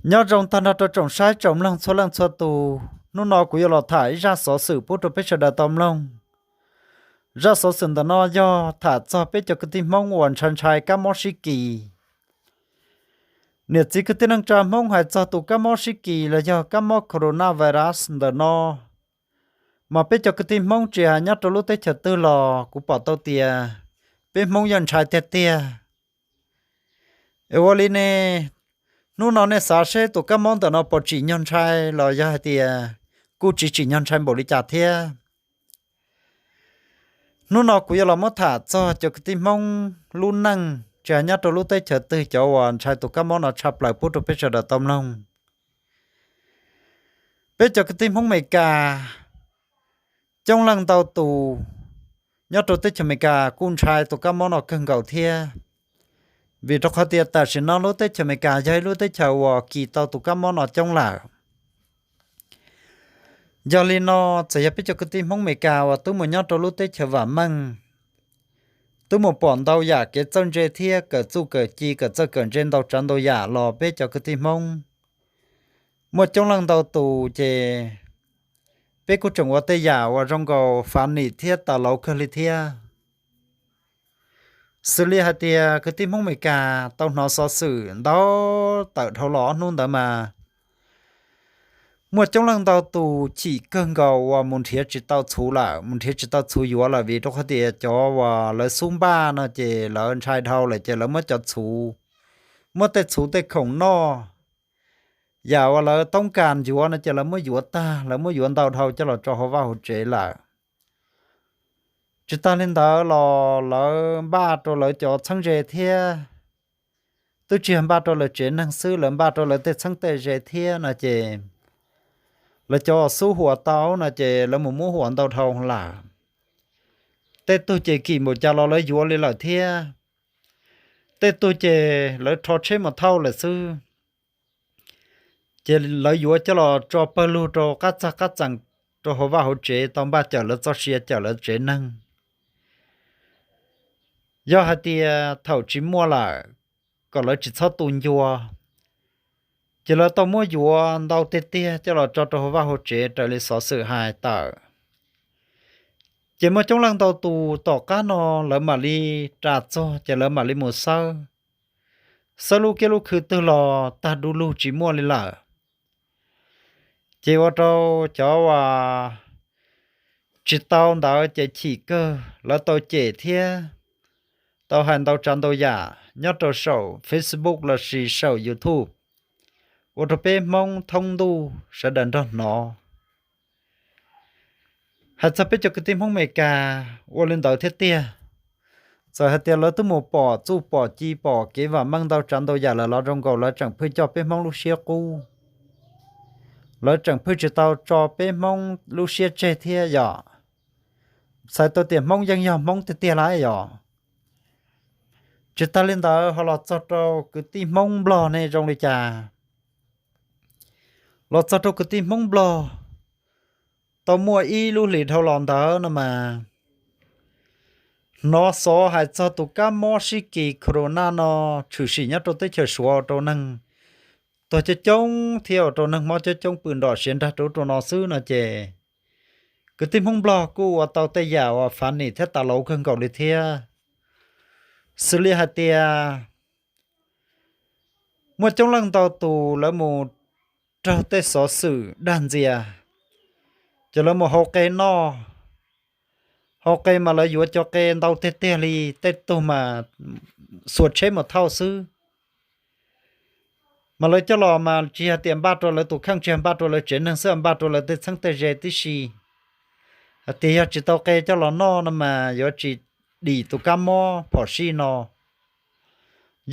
Nyob zoo tag nrho rau tsoom saib tsoom mloog txhua leej txhua tus, hnub no kuv yuav los tham ib zaj xov xwm pub rau peb sawv daws tau mloog. Zaj xov xwm ntawm no yog tham txog peb cov kwv tij Hmoob uas ntshai ntshai kab mob sib kis. Niam txiv kwv tij neej tsa Hmoob hais txog tus kab mob sib kis los yog kab mob corona virus ntawm no, mas peb cov kwv tij Hmoob tsis hais nyob rau lub teb chaws twg los kuv pom tau tias peb Hmoob yeej ntshai tiag tiag. Es ua li ne, hnub no nej xav seb tus kab mob ntawm no puas tsim nyog ntshai los yog hais tias kuj tsis tsim nyog ntshai npaum li cas thiab. Hnub no kuv yuav los muab tham txog cov kwv tij Hmoob lub neej tsis hais nyob rau lub teb chaws twg cov uas ntshai tus kab mob no tshaj plaws pub rau peb sawv daws tau mloog. Peb cov kwv tij Hmoob Amelikas coob leej ntau tus nyob rau teb chaws Amelikas kuj ntshai tus kab mob no kawg nkaus thiab, vim rau qhov tias tam sim no lub teb chaws Amelikas yog ib lub teb chaws uas kis tau tus kab mob no coob lawm. Yog li no, txawm yog peb cov kwv tij Hmoob Amelikas uas twb mus nyob rau lub teb chaws vam meej, twb mus pom ntau yam kev txawj ntse thiab kawm txuj kawm ci kawm txawj kawm ntse ntau tsav ntau yam los peb cov kwv tij Hmoob muaj coob leej ntau tus ces peb kuj tseem ua tej yam uas zoo nkaus funny thiab tas lauv kawg li thiab. Xws li hais tias kwv tij Hmoob Amelikas tau hnov xov xwm ntau tawm dhau los ob hnub ntawd mas muaj coob leej ntau tus chim kawg nkaus uas mus nrhiav tsis tau txhuv lawm, mus nrhiav tsis tau txhuv yuav lawm vim rau qhov tias cov uas lawv xub npaj no ces lawv ntshai dhau lawm ces lawv muab cov txhuv, muab tej txhuv tej khoom noj, yam uas lawv toob kas yuav no ces lawv muab yuav tag, lawv muab yuav ntau dhau coj los tso hauv vaj hauv tsev lawm. Tsis tas li ntawd los lawv npaj rau lawv cov txheeb ze thiab, twb tsis yog npaj rau lawv tsev neeg xwb, lawv npaj rau lawv tej txheeb tej ze thiab no ces lawv cov xub huam tau no ces lawv mus muab huam ntau dhau lawm. Tej tug ces kim npaum cas los lawv yuav li lawm thiab, tej tug ces lawv rho tsheb mus thauj lawm xwb. Ces lawv yuav coj los tso pawg lug rau qab txag qab txeem rau hauv vaj hauv tsev tau npaj cawm lawv txoj sia cawm lawv tsev neeg. Yog hais tias thaum tsis muaj lawm, kom lawv tsis txhob tu ncua, ces lawv tau muab yuav ntau tiag tiag coj los tso rau hauv vaj hauv tsev raws li xov xwm hais tawm. Ces muaj coob leej ntau tus tom qab no lawv mam li ras txog ces lawv mam li mus xawb, xawb lub kiab lub khw twg los tag du lug tsis muaj li lawm. Ces ua rau cov uas tsis tau ntawd ces chim kawg, lawv tau cem thiab tau hais ntau tsav ntau yam nyob rau saum Facebook lossis saum YouTube, ua rau peb Hmoob thoob ntuj sawv daws nrog hnov. Hais txog peb cov kwv tij Hmoob Amelikas ua li ntawd thiab tiag. Txawm hais tias lawv twb mus pom txuj pom ci pom kev vam meej ntau tsav ntau yam lawm los zoo nkaus lawv tseem pheej coj peb Hmoob lub siab qub, lawv tseem pheej tsis tau tso peb Hmoob lub siab tseg thiab yom. Txhais tau tias Hmoob yeej yog Hmoob tiag tiag lawm yom. Tsis tas li ntawd ho los txog rau kwv tij Hmoob Nplog ne zoo li cas? Los txog rau kwv tij Hmoob Nplog, tau muaj ib lub hlis dhau los ntawd no mas hnov xov hais txog tus kab mob sib kis corona no tshwm sim nyob rau teb chaws Suav ua rau neeg tuag coob coob thiab ua rau neeg mob coob coob pw nrom siav nrag rau ub rau no xwb no ces kwv tij Hmoob Nplog kuj ua tau tej yam uas funny thiab tas lauv kawg nkaus li thiab. Xws li hais tias muaj coob leej ntau tus lawv mus raug tej xov xwm dag ntxias, ces lawv mus hau qe noj. Hau qe mas lawv yuav cov qe ntau tiag tiag li, tej tug mas xuas tsheb mus thauj xwb. Mas lawv coj los mas tsis yog tias npaj rau lawv tus kheej, tsis yog npaj rau lawv tsev neeg xwb, npaj rau lawv tej txheeb tej ze tib si. Hais tias yog tsis tau qe coj los noj no mas yuav tsis dim tus kab mob phom sij no.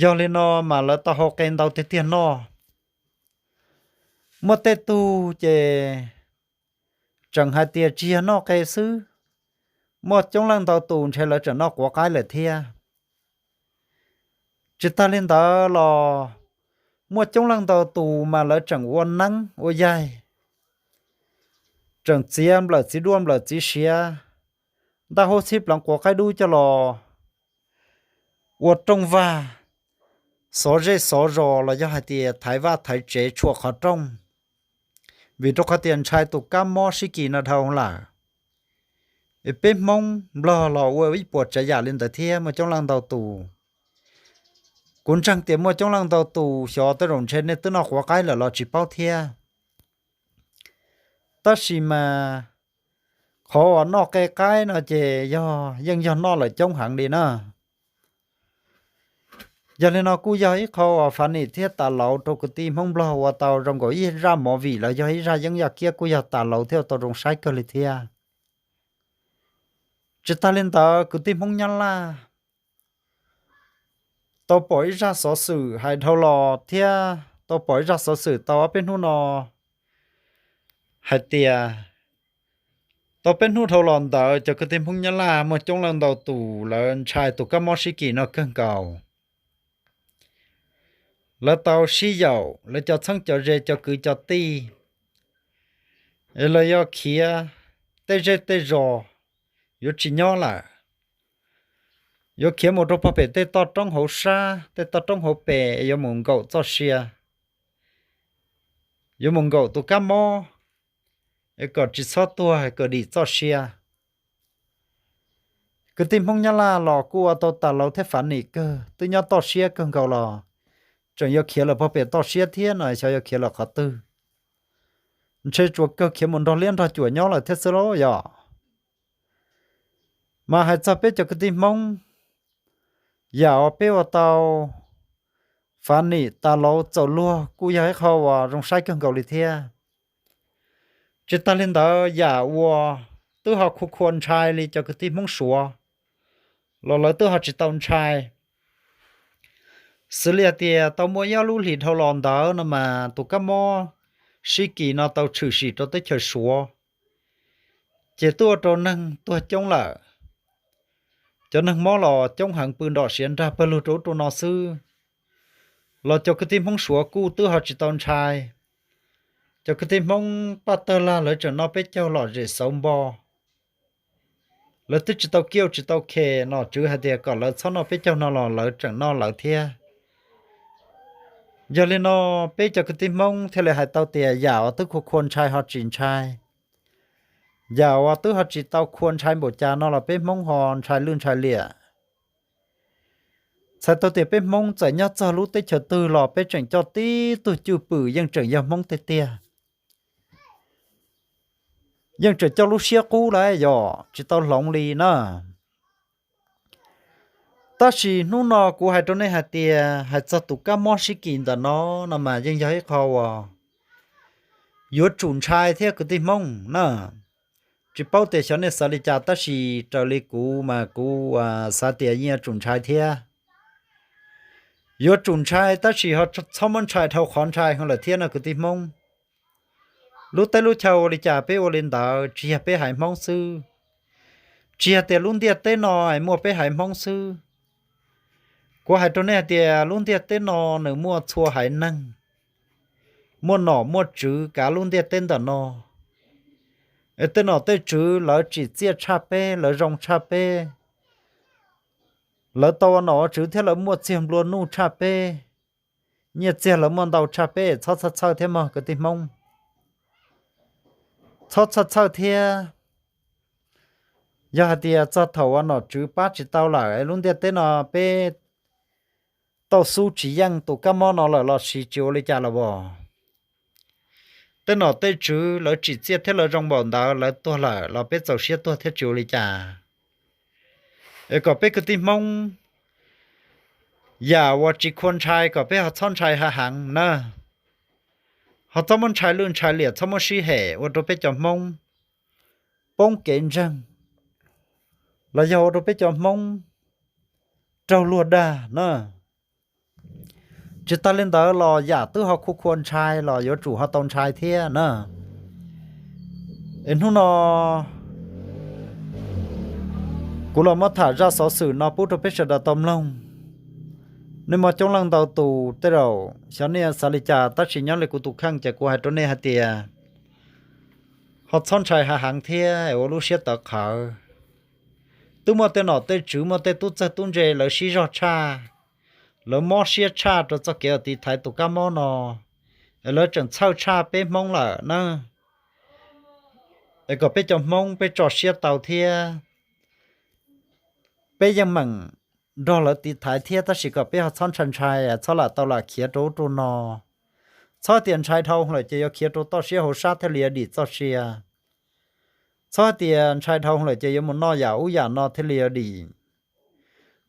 Yog li no mas lawv tau hau qe ntau tiag tiag noj. Muaj tej tug ces tseem hais tias tsis yog noj qe xwb, muaj coob leej ntau tus ntshe lawv tseem noj quav qaib lawm thiab. Tsis tas li ntawd los muaj coob leej ntau tus mas lawv tseem ua neeb ua yaig, tseem txiav nplawm txiv duaj nplawm txiv siav, ntaj hub txhib pleev quav qaib dub coj los ua rooj vag, xov zej xov zos los yog hais tias thaiv vaj thaiv tsev tshuam qhov rooj, vim rau qhov tias ntshai tus kab mob sib kis no dhau lawm. Es peb Hmoob Nplog los ua ib puas tsav yam li ntawd thiab, muaj coob leej ntau tus. Kuv ntseeg tias muaj coob leej ntau tus xyov tej zaum ntshe nej twb noj quav qaib lawm los tsis paub thiab. Tab sis mas qhov uas noj qe qaib no ces yog yeej yog noj lawm coob heev li na. Yog li no kuj yog ib qho uas funny thiab tas laus rau kwv tij Hmoob Nplog ua tau zoo nkaus ib zaj movie los yog ib zaj yeeb yaj kiab kuj yog tas laus thiab ua tau zoo saib kawg li thiab. Tsis tas li ntawd kwv tij Hmoob Nyab Laj tau pom ib zaj xov xwm hais dhau los thiab tau pom ib zaj xov xwm tau ob peb hnub no hais tias tau peb hnub dhau los ntawd cov kwv tij Hmoob Nyab Laj muaj coob leej ntau tus lawv ntshai tus kab mob sib kis no kawg nkaus. Lawv tau sib yaum lawv cov txheeb cov ze cov kwv cov tij, es lawv yuav khiav tej zej tej zos, yuav tsis nyob lawm, yuav khiav mus rau pog pem tej toj roob hauv sab tej toj roob hauv pes es yuav mus nkaum txoj sia, yuav mus nkaum tus kab mob es kom tsis txhob tuag kom dim txoj sia. Kwv tij Hmoob Nyab Laj los kuj ua tau tas laus thiab funny kawg, twb nyob toj siab kawg nkaus los tseem yuav khiav lawm pog pem toj siab thiab no xyov yuav khiav lawm qhov twg. Ntshe tsuas kawg khiav mus nrog liab nrog cuam nyob lawm thiab xwb lauj yom. Mas hais txog peb cov kwv tij Hmoob, yam uas peb ua tau funny tas laus txaus luag kuj yog ib qho uas zoo saib kawg nkaus li thiab. Tsis tas li ntawd yam uas twb ho khua khua ntshai li cov kwv tij Hmoob Suav los lawv twb ho tsis tau ntshai. Xws li hais tias tau muaj ib ob lub hlis dhau los ntawd no mas tus kab mob sib kis no tau tshwm sim rau teb chaws Suav, ces twb ua rau neeg tuag coob lawm. Cov neeg mob los coob heev pw nrom siav nrag pawg lug rau ub rau no xwb, los cov kwv tij Hmoob Suav kuj twb ho tsis tau ntshai. Cov kwv tij Hmoob Paj Tawg Lag lawv tseem noj peb caug lom zem xauv npo. Lawv twb tsis tau kiuj tsis tau khe, nom tswv hais tias kom lawv txhob noj peb caug no los lawv tseem noj lawv thiab. Yog li no peb cov kwv tij Hmoob thiaj li hais tau tias yam uas twb khua khua ntshai ho tsis ntshai, yam uas twb ho tsis tau khua ntshai npaum cas no los peb Hmoob ho ntshai lwj ntshai liam. Txhais tau tias peb Hmoob txawm nyob txog lub teb chaws twg los peb tseem coj tib tug cwj pwm yeej tseem yog Hmoob tiag tiag, yeej tseem coj lub siab qub lawm yom, tsis tau hloov li na. Tab sis hnub no kuv hais rau nej hais tias hais txog tus kab mob sib kis ntawm no, no mas yeej yog ib qho uas yuav tsum ntshai thiab kwv tij Hmoob na. Tsis paub tias xyov nej xav li cas tab sis raws li kuv mas kuv xav tias yeej yuav tsum ntshai thiab. Yuav tsum ntshai tab sis ho txhob muab ntshai dhau qhov ntshai heev lawm thiab no kwv tij Hmoob. Lub teb lub chaw ua li cas peb ua li ntawd, tsis yog peb haiv Hmoob xwb, tsis yog tias lub ntiaj teb no muaj peb haiv Hmoob xwb. Kuv hais rau nej hais tias lub ntiaj teb no nws muaj txhua haiv neeg, muaj nom muaj tswv kav lub ntiaj teb ntawm no. Es tej nom tej tswv lawv tsim txiaj tshaj peb, lawv zoo tshaj peb, lawv tau ua nom ua tswv thiab lawv muaj txiag nplua nuj tshaj peb, nyiaj txiag lawv muaj ntau tshaj peb, txhob txhawj txhawj thiab mog kwv tij Hmoob. Txhob txhawj txhawj thiab. Yog hais tias txog thaum uas nom tswv pab tsis tau lawm, lub ntiaj teb no peb tau xub tsis yeej tus kab mob no lawm los sis tsis ua li cas los as. Tej nom tej tswv lawv tsim txiaj thiab lawv zoo npaum ntawd lawv tuag lawm los peb txaus siab tuag thiab tsis ua li cas. Es kom peb kwv tij Hmoob yam uas tsis khua ntshai kom peb ho txhob ntshai hav heev na. Ho txhob muab ntshai lwj ntshai liam, txhob muab sib hem ua rau peb cov Hmoob poob kev ntseeg, los yog ua rau peb cov Hmoob raug luag dag na. Tsis tas li ntawd los yam twb ho khua khua ntshai los yuav tsum ho tau ntshai thiab na. Es hnub no kuv los muab tham zaj xov xwm no pub rau peb sawv daws tau mloog. Nej muaj coob leej ntau tus tej zaum xyov nej xav li cas tab sis nyob li kuv tus kheej ces kuv hais rau nej hais tias ho txhob ntshai hav heev thiab ua lub siab tawv qhawv. Twb muaj tej nom tej tswv muaj tej tub txawg tub ntse lawv sib zog tshaj, lawv mob siab tshaj rau txoj kev uas tiv thaiv tus kab mob no, es lawv tseem txhawj tshaj peb Hmoob lawm na. Es kom peb cov Hmoob peb tso siab tau thiab. Peb yeej meem nrog lawv tiv thaiv thiab, tab sis kom peb ho txhob ntshai ntshai, txhob lam tau lam khiav rau ub rau no. Txhob tias ntshai dhau lawm ces yuav khiav rau toj siab hauv sab thiaj li yuav dim txoj sia. Txhob tias ntshai dhau lawm ces yuav mus noj yam ub yam no thiaj li yuav dim.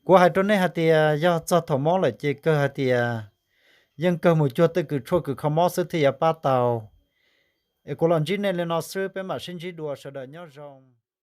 Kuv hais rau nej hais tias yog txog thaum mob lawm ces kawg hais tias yeej kawg mus cuag tej kws tshuaj kws kho mob xwb thiaj yuav pab tau. Es kuv los ntsib nej li no xwb, peb mam sib ntsib dua, sawv daws nyob zoo.